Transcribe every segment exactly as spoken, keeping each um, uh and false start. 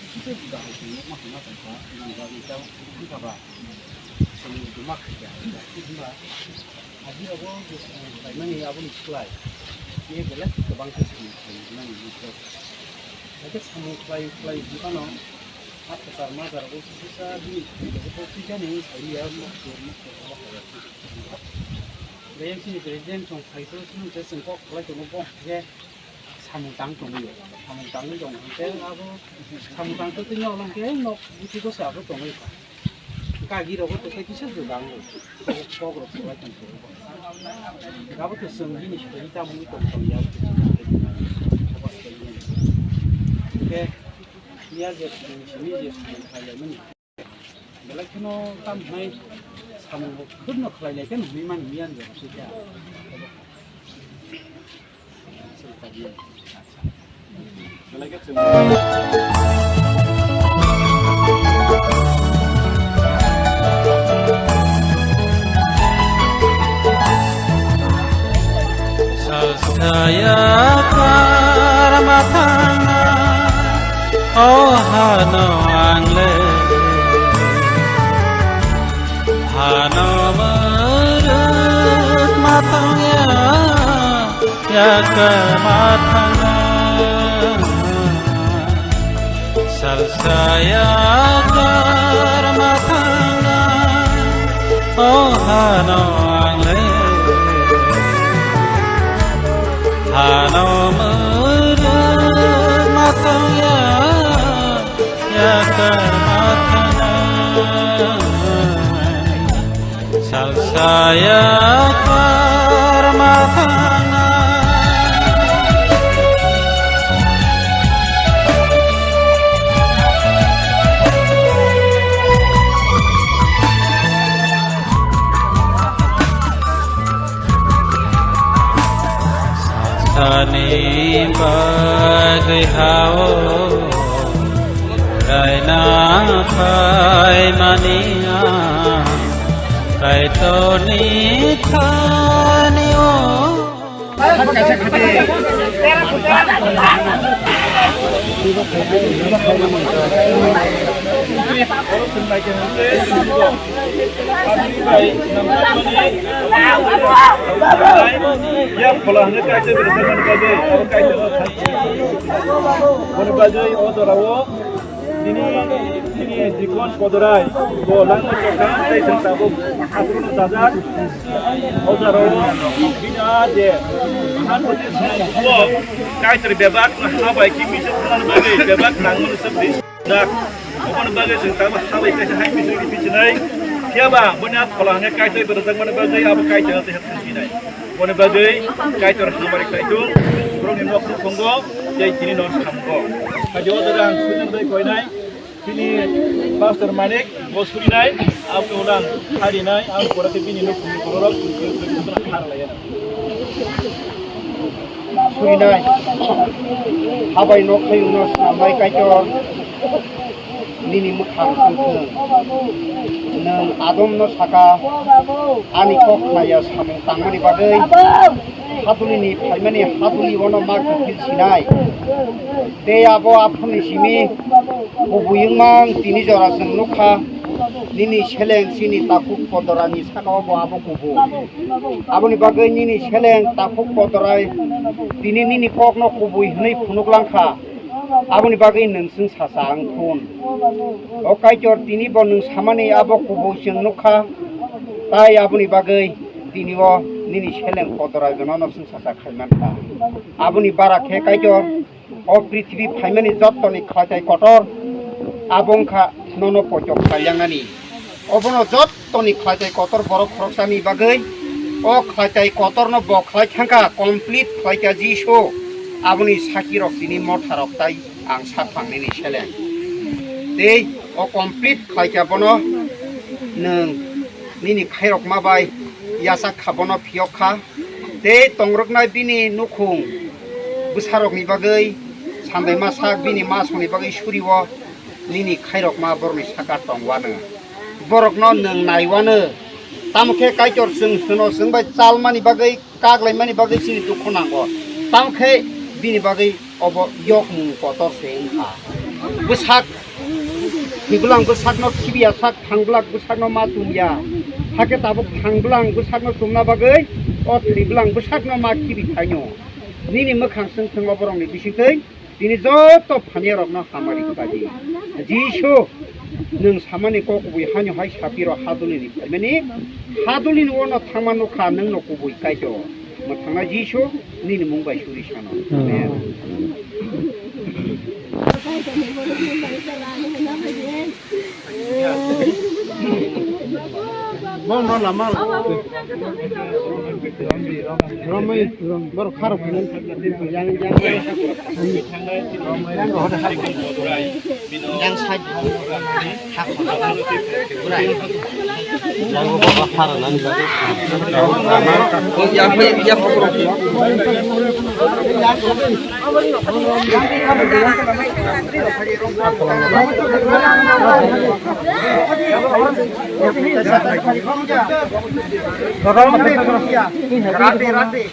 Kisa juda hai chwng nukma hwnma tongkha, nang bagwi tamo wngkha ba chwng juda ma khaikha, hwnba ajirogo je samung khlaimani aboni slai tei belai kwbang khe samung khlaimani nukjago. Haikhe samung khlai khlai hwnphano a kwchar ma jarogo kisa bini thani loge bo twijani wng sailiya, mokto mokto abo khairokma. Belai chini president chwng phai phuru chwng khe chwng kok khlai tongo bo hwnkhe samung tang tongwi, samung tangwi tong hwnkhe abo samung tang tongwi nok buthi gosa abo tongwi kha. Kagi rogo tongwi kisa juda wngo. Kok rok kwlai tong tongwi. Abo to chwng bini swkang tamungwi tong tong ya. Khe ya je simi je samung khlai mani. Belai kheno tam hwnwi samung bo khwrwngno khlai lai khe hwnwi mani miyan je sui kha. Belai khe chwng Salsaya karma thangna, o hano ang le. Hano muruk ma thangya, ya karma thangna. Salsaya karma thangna, o hano ang le. Hano muruk ma thangya, ya karma thangna. Salsaya karma thangna. Sani bagwi hao raina phaimani ang Kaitorni thani o. Ya phola hwnwi Kaitor bini thangmani bagwi, abo Kaitorno thang. Boni bagwi o jorao tini, tini Dikon Kodorai bo langma chokha tei chwng tabuk haphurno dajak. O jorao bini a je Mahanpoti song bo Kaitor bebak ha bai khe misa thangmani bagwi bebak nangmani swkdi. Dak, oboni bagwi chwng tabuk ha bai kaisa hai bising ri pichinai. Phiya ba boni a phola hwnwi Kaitor berajak mani bagwi abo Kaitor se het thang sinai. Boni bagwi Kaitor hamari khlai thung. Borokni nok nukhungo tei tini nok samungo. Hajo o jaga ang sujung bai koinai. Tini Pastor Manik bo surinai. Abo ulang harinai. Ang pura ke bini nukhung borok har lai. Surinai habai nok thayungno swnamnai Kaitor, nini mwkhang tongthwng. Nwng Adomno saka, ani kok khnaya samung tangmani bagwi, hadulini phaimani haduliono ma kiphil sinai. Tei abo aphuruni simi kubui wngmang tini jora chwng nukha, nini seleng chini takhuk Kodorani saka-o bo abo kubui. Aboni bagwi nini seleng takhuk Kodorai tini nini kokno kubui hwnwi phunuk langkha. Aboni bagwi nwng chwng sacha wng thun. O Kaitor, tini bo nwng samani abo kubui chwng nukha. Tai aboni bagwi tini o nini seleng Kodorai bono chwng sacha khai mankha. Aboni bara khe Kaitor, o prithibi phaimani jottoni khlaitai kotor, abo wngkha nono poito khlaiyangnani. Obono jottoni khlaitai kotor borok khoroksani bagwi, o khlaitai kotorno bo khlai thangkha, complete khlaikha Jisu. Aboni sakirok tini motharok tai ang saphang nini seleng. Tei o complete khlaikha bono nwng nini khairokma bai yachak kha, bono phiyok kha. Tei tongrwknai bini nukhung bwsarokni bagwi sandaima sak bini masongni bagwi surio nini khairokma borokni saka tongwano. Borokno nwng naiwano. Tamo khe Kaitor chwng hwno chwng bai chalmani bagwi, kaglaimani bagwi chini dukhu nango. Tamo khe bini bagwi obo yokmung kotor se wngkha. Bwsak Thwibwlang bwsakno khibiya sak thangbwlak bwsakno ma tumya. Hakhe tabuk thangbwlang bwsakno tumna bagwi o thwibwlang bwsakno ma khibi thaino. Nini mwkhang swngthwng o borokni bisingtwi tini joto phaniyarokno hamari khlai di. Jisu, nwng samani kok kubui haino hai sapiro hadulini phaimani, hadulini uano thangma nukha nwngno kubui Kaitor. Mwthangna Jisu, nini mung bai suri sano. Amen. Bo no lama. Romwi, borok kharok phano yang, yang. Yang side. Rati, rati.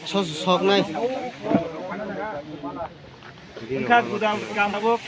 Sok, sok nai. Wngkha gudal gam tabuk.